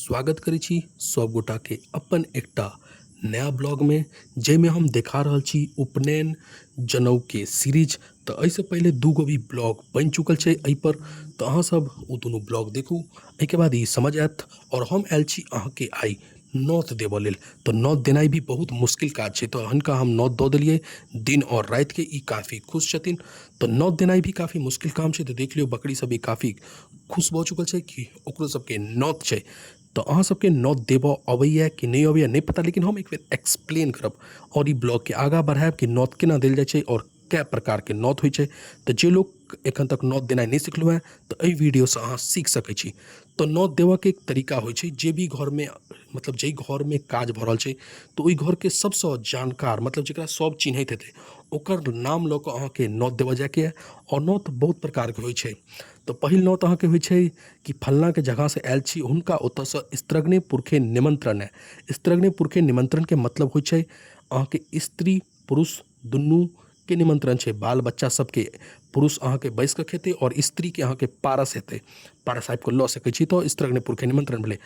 स्वागत करै छी सब गोटा के अपन एकटा नया ब्लॉग में, जाहिमे हम देखा रहल छी उपनयन जनउ के सीरीज। तऽ एहिसँ पहिले दू गो भी ब्लॉग बनि चुकल छै एहि पर, तऽ अहाँ सब ओ दुनू ब्लॉग देखू, एहिके बाद ई समझ आयत। और हम आयल छी अहाँके आइ नौत देबऽ लेल, तऽ नौत देनाइ भी बहुत मुश्किल काज छै, तऽ हुनका हम नौत दऽ देलियै दिन और रातिके, ई काफी खुश छथिन। तऽ नौत देनाइ भी काफी मुश्किल काम छै। तऽ देख लियौ बकरी सब भी काफी खुश भऽ चुकल छै कि ओकरो सबके नौत छै। तऽ अहाँ सबके नौत देबऽ अबैए कि नहि अबैए नहि पता, लेकिन हम एक बेर एक्सप्लेन करब और ई ब्लॉगके आगाँ बढ़ायब कि नौत केना देल जाइ छै और कए प्रकारके नौत होइ छै। तऽ जे लोक एखन तक नौत देनाइ नहि सिखलहुँ हेँ तऽ एहि वीडियोसँ अहाँ सीख सकै छी। तऽ नौत देबऽके एक तरीका होइ छै, जे भी घरमे मतलब जाहि घरमे काज भऽ रहल छै तऽ ओहि घरके सबसँ जानकार मतलब जकरा सब चिन्हैत हेतै ओकर नाम लऽ कऽ अहाँके नौत देबऽ जाइके यऽ। आओर नौत बहुत प्रकारके होइ छै। तऽ पहिल नौत अहाँके होइ छै कि फल्लाँके जगहसँ आयल छी, हुनका ओतऽसँ स्त्रग्ने पुरखे निमन्त्रण अइ। स्त्रग्ने पुरखे निमन्त्रणके मतलब होइ छै अहाँके स्त्री पुरुष दुनूके निमन्त्रण छै, बाल बच्चा सबके। पुरुष अहाँके बैस कऽ खेतै आओर स्त्रीके अहाँके पारस हेतै, पारस आबि कऽ लऽ सकै छी। तऽ स्त्रग्ने पुरखे निमन्त्रण भेलै।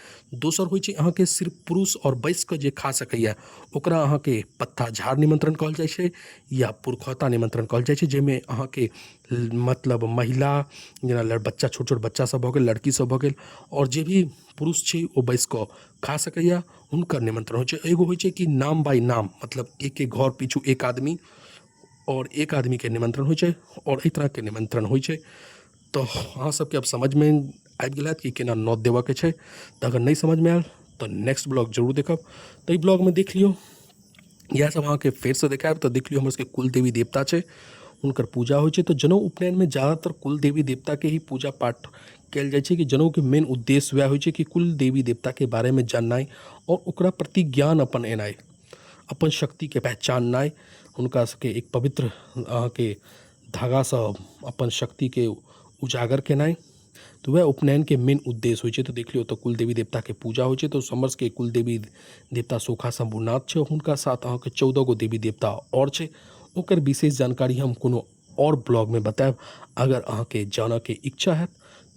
दोसर होइ छै अहाँके सिर्फ पुरुष आओर बैस कऽ जे खा सकैए ओकरा अहाँके पत्ता झाड़ निमन्त्रण कहल जाइ छै या पुरखौता निमन्त्रण कहल जाइ छै, जाहिमे अहाँके मतलब महिला जेना बच्चा, छोट छोट बच्चा सब भऽ गेल, लड़की सब भऽ गेल, आओर जे भी पुरुष छै ओ बैस कऽ खा सकैए, हुनकर निमन्त्रण होइ छै। एगो होइ छै कि नाम बाइ नाम, मतलब एक एक घर पिछू एक आदमी आओर एक आदमीके निमन्त्रण होइ छै, आओर एहि तरहके निमन्त्रण होइ छै। तऽ अहाँ सबके आब समझमे आबि गेल हैत कि केना नौत देबऽके छै। तऽ अगर नहि समझमे आयल तऽ नेक्स्ट ब्लॉग जरूर देखब। तऽ एहि ब्लॉगमे देख लियौ, इएह सब अहाँके फेरसँ देखायब। तऽ देख लियौ हमर सबके कुल देवी देवता छै, हुनकर पूजा होइ छै। तऽ जनउ उपनयनमे ज्यादातर कुल देवी देवताके ही पूजा पाठ कयल जाइ छै, कि जनउके मेन उद्देश्य वएह होइ छै कि कुल देवी देवताके बारेमे जाननाइ आओर ओकरा प्रति ज्ञान अपन एनाइ, अपन शक्तिके पहचाननाइ, हुनका सबके एक पवित्र अहाँके धागासँ अपन शक्तिके उजागर केनाइ। तऽ वएह उपनयनके मेन उद्देश्य होइ छै। तऽ देख लियौ ओतऽ कुल देवी देवताके पूजा होइ छै। तऽ हमर सबके कुल देवी देवता सोखा शम्भुनाथ छै, हुनका साथ अहाँके 14 गो देवी देवता आओर छै। ओकर विशेष जानकारी हम कोनो आओर ब्लॉगमे बतायब। अगर अहाँके जानऽके इच्छा हैत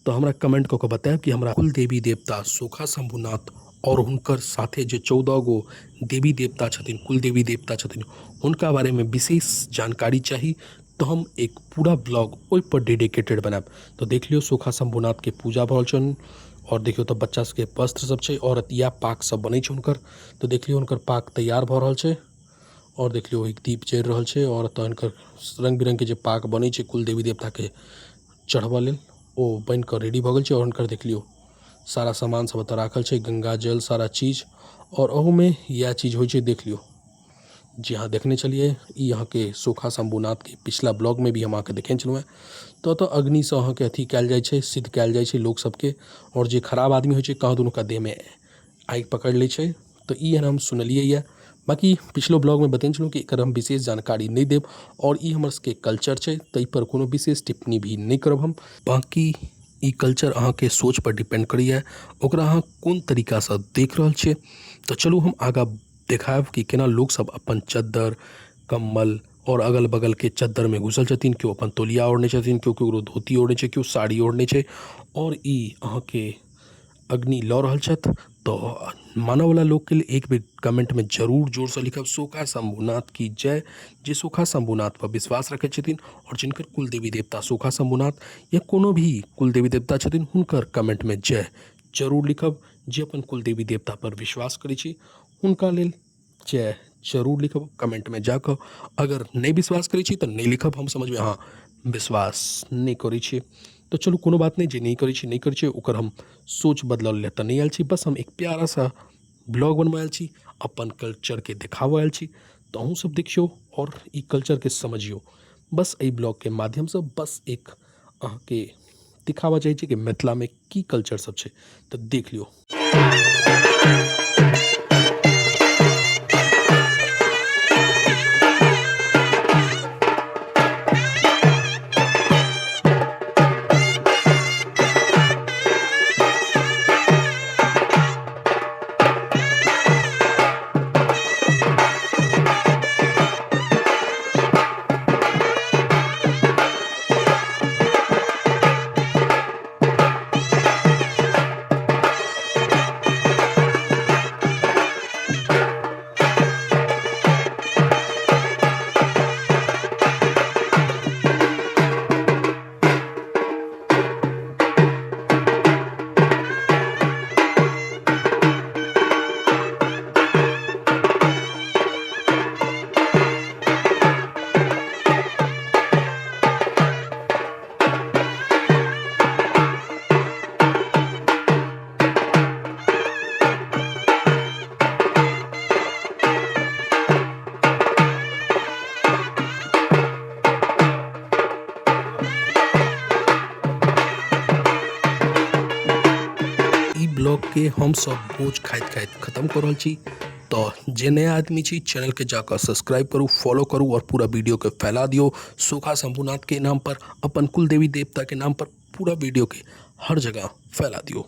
तऽ हमरा कमेंट कऽ कऽ बतायब कि हमरा कुल देवी देवता सोखा शम्भुनाथ आओर हुनकर साथे जे 14 गो देवी देवता छथिन, कुल देवी देवता छथिन, हुनका बारेमे विशेष जानकारी चाही, तऽ हम एक पूरा ब्लॉग ओहिपर डेडिकेटेड बनायब। तऽ देख लियौ सोखा शम्भुनाथके पूजा भऽ रहल छनि। आओर देखियौ तऽ बच्चा सबके वस्त्र सब छै आओर इएह पाक सब बनै छै हुनकर। तऽ देख लियौ हुनकर पाक तैयार भऽ रहल छै। आओर देख लियौ एक दीप जरि रहल छै आओर एतऽ हिनकर रङ्ग बिरङ्गके जे पाक बनै छै कुल देवी देवताके चढ़बऽ लेल ओ बनि कऽ रेडी भऽ गेल छै। आओर हुनकर देख लियौ सारा सामान सब एतऽ राखल छै, गंगा जल सारा चीज। आओर ओहूमे इएह चीज होइ छै। देख लियौ जे अहाँ देखने छलियै ई अहाँके सोखा शम्भुनाथके पिछला ब्लॉगमे भी हम अहाँके देखेने छलहुँ हेँ। तऽ ओतऽ अग्निसँ अहाँके अथी कयल जाइ छै, सिद्ध कयल जाइ छै लोक सबके। आओर जे खराब आदमी होइ छै कहाँ दुनूके देहमे आगि पकड़ि लै छै। तऽ ई एहन हम सुनलियै यऽ। बाँकी पिछलो ब्लॉगमे बतेने छलहुँ कि एकर हम विशेष जानकारी नहि देब आओर ई हमर सबके कल्चर छै, ताहिपर कोनो विशेष टिप्पणी भी नहि करब हम। बाँकी ई कल्चर अहाँके सोचपर डिपेंड करैए, ओकरा अहाँ कोन तरीकासँ देख रहल छियै। तऽ चलू हम आगाँ देखायब कि केना लोकसब अपन चद्दर कम्बल आओर अगल बगलके चद्दरमे घुसल छथिन। केओ अपन तौलिया ओढ़ने छथिन, केओ केकरो धोती ओढ़ने छै, केओ साड़ी ओढ़ने छै। आओर ई अहाँके अग्नि लऽ रहल छथि। तऽ मानऽवला लोकके लेल एक बेर कमेंटमे जरूर जोरसँ लिखब सोखा शम्भुनाथ की जय। जे सोखा शम्भुनाथपर विश्वास रखै छथिन आओर जिनकर कुल देवी देवता सोखा शम्भुनाथ या कोनो भी कुल देवी देवता छथिन, हुनकर कमेंटमे जय जरूर लिखब। जे अपन कुल देवी देवतापर विश्वास करै छी हुनका लेल जय जरूर लिखब कमेंटमे जाकऽ। अगर नहि विश्वास करै छी तऽ नहि लिखब, हम समझबै अहाँ विश्वास नहि करै छियै। तऽ चलू कोनो बात नहि, जे नहि करै छी नहि करै छी, ओकर हम सोच बदलऽ लेल तऽ नहि आयल छी। बस हम एक प्यारा सा ब्लॉग बनबऽ आयल छी, अपन कल्चरके देखाबऽ आयल छी। तऽ अहूँ सब देखियौ आओर ई कल्चरके समझियौ। बस एहि ब्लॉगके माध्यमसँ बस एक अहाँके दिखाबऽ चाहै छी कि मिथिलामे की कल्चर सब छै। तऽ देख लियौ। ब्लॉग के हम सब भोज खाइत खाइत खत्म कऽ रहल छी। तऽ जे नया आदमी छी, चैनल के जाकऽ सब्सक्राइब करू, फॉलो करू और पूरा वीडियो के फैला दियौ। सोखा शंभुनाथ के नाम पर, अपन कुल देवी देवता के नाम पर पूरा वीडियो के हर जगह फैला दियौ।